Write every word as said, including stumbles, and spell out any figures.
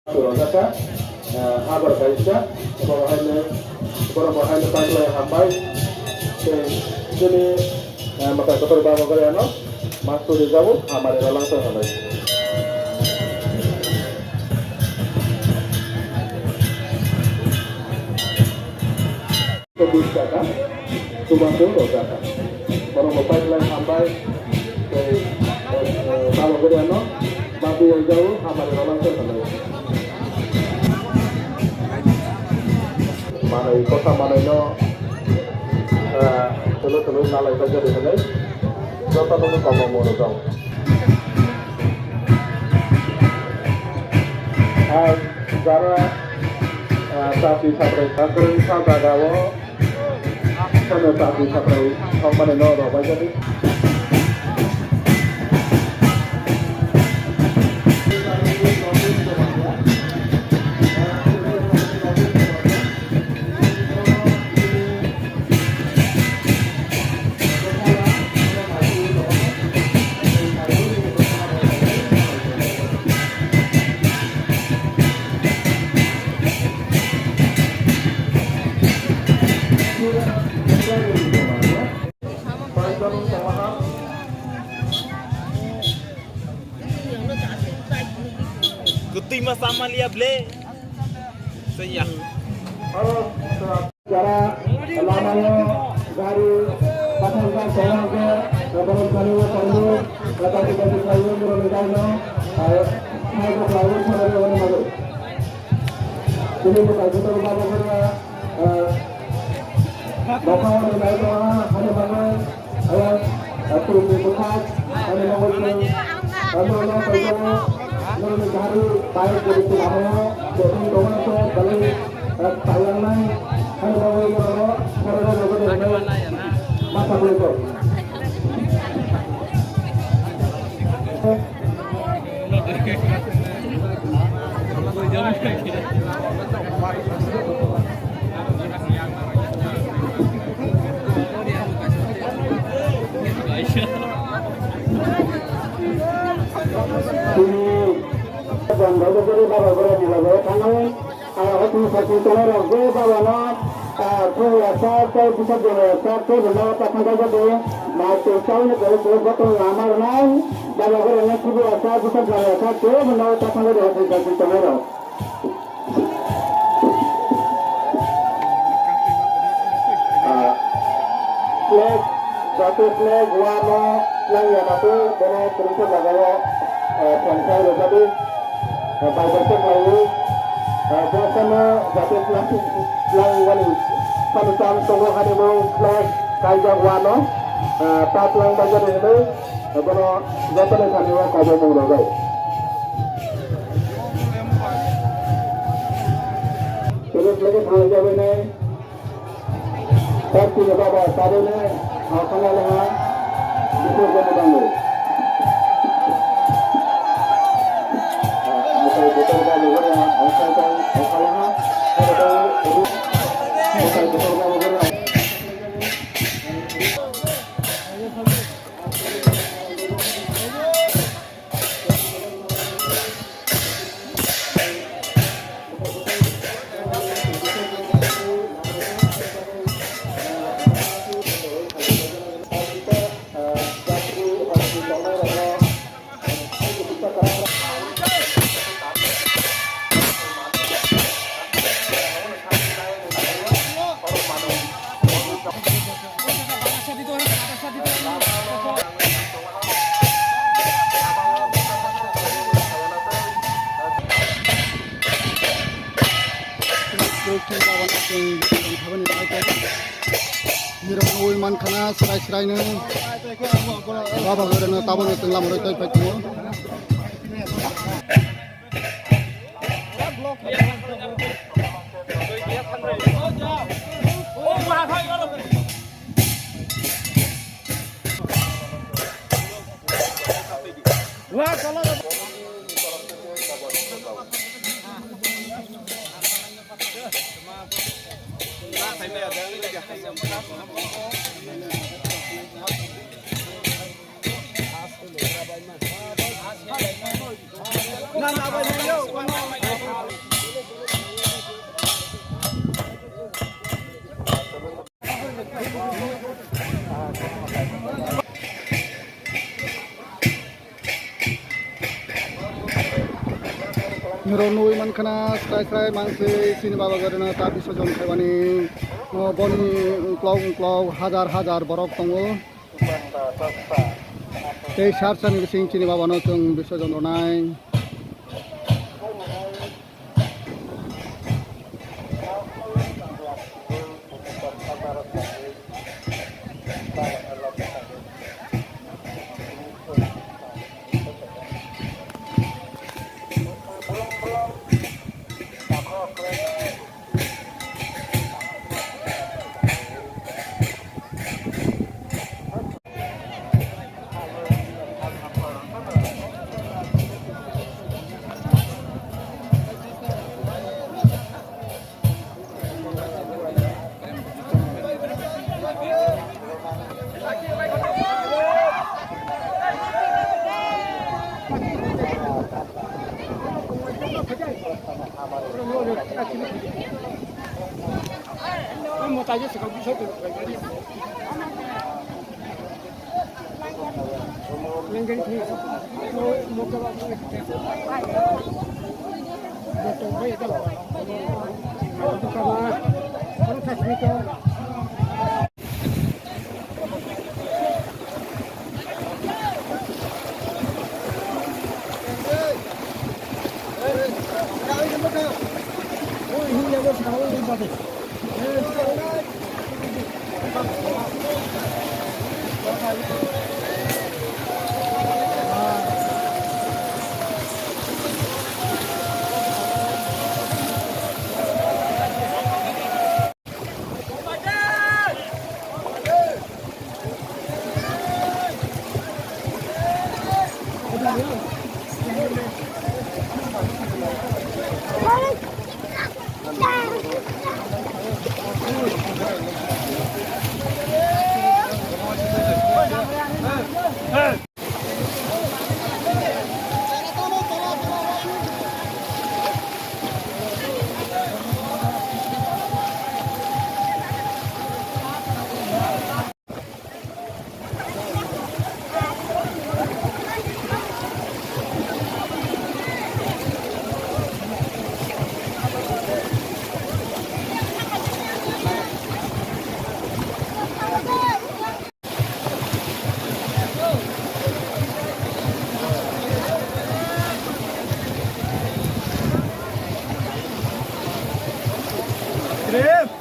Rojaka, eh, habar kaisa, borok haino, borok haino paklai hambai, tei chini, eh, mwtai kotor baba goriano, mas turi jabu, hamari rolang tong halai. Bis taka, chubachu rojaka. Borok bo pipeline hambai, tei, eh, baba goriano, babu wai jabu, hamari rolang tong halai. Manwi, kota manwino, eh, tolo tolo nalai pai jodi hinwi, joto nokni komo moro jao. Hai, jara, eh, chati chaprai, chaprai sa jaga o, Sano chakri chakrai thok mani no rw bai jani. Kwtwi ma sama liya ble. Saya. Jara lamao gari pathajak tongo hwnkhe, borok thani o tongo, dati dati khlaiwi borokni daino, ah, hai bo khlaiwi thangwi rwna nango. Chini bwkhak joto baba borok, ah, nokha hwnwi nai tongo, hani bagwi, ah, ah, twi ni bwkhak, hani bagwi chwng, ah, norok no tongjago, norokni gari, bike, gari lamao, joto tongo, belai Taiyangnai, hai rok, rok, rok, rok, rok, rok, masa boleh kok. Sini, bang, bang, bang, bang, bang, bang, bang, bang, bang, Ang hotni sakni tongnai rok je baba no, ah, thung ya sa, tei bwsa jora ya sa, tei bo no ta thang kha jodi, mai tei chaui ni borok bo joto lama rwnai, baba borok no khibi ya sa, bwsa jora ya sa, tei bo no ta thang kha jodi hotni sakni tongnai rok. Ah, flag, jati flag, wano, lang ya matu, bono kurungsa jagao, ah, phansai rojadi. Bai bai khe khlaiwi, ah, bo sano jate twlang, twlang wani sano cham tongo, hani bo flag kaijak wano, ah, ta twlang bai jani hinwi, ah, bono jotono thani o kobo mung rwgwi. Tini flag thang jagwi nai. Party ni baba tabone, ah, khana leha, bukuk jani bango. Ah, motor, motor baba gora, ah, kha, kha, ah, khana leha, motor, motor baba gora. Nirok nugwi mankha na srai srai no. Baba gore no tabuk no tengla moroi tei phai tongo. Noro nui mankha na srai srai manswi chini baba gorino ta bisojon khaibani. O boni uklok uklok hajar hajar borok tongo. Tei sar sani bising chini babano chwng bisojon rwnai. Três.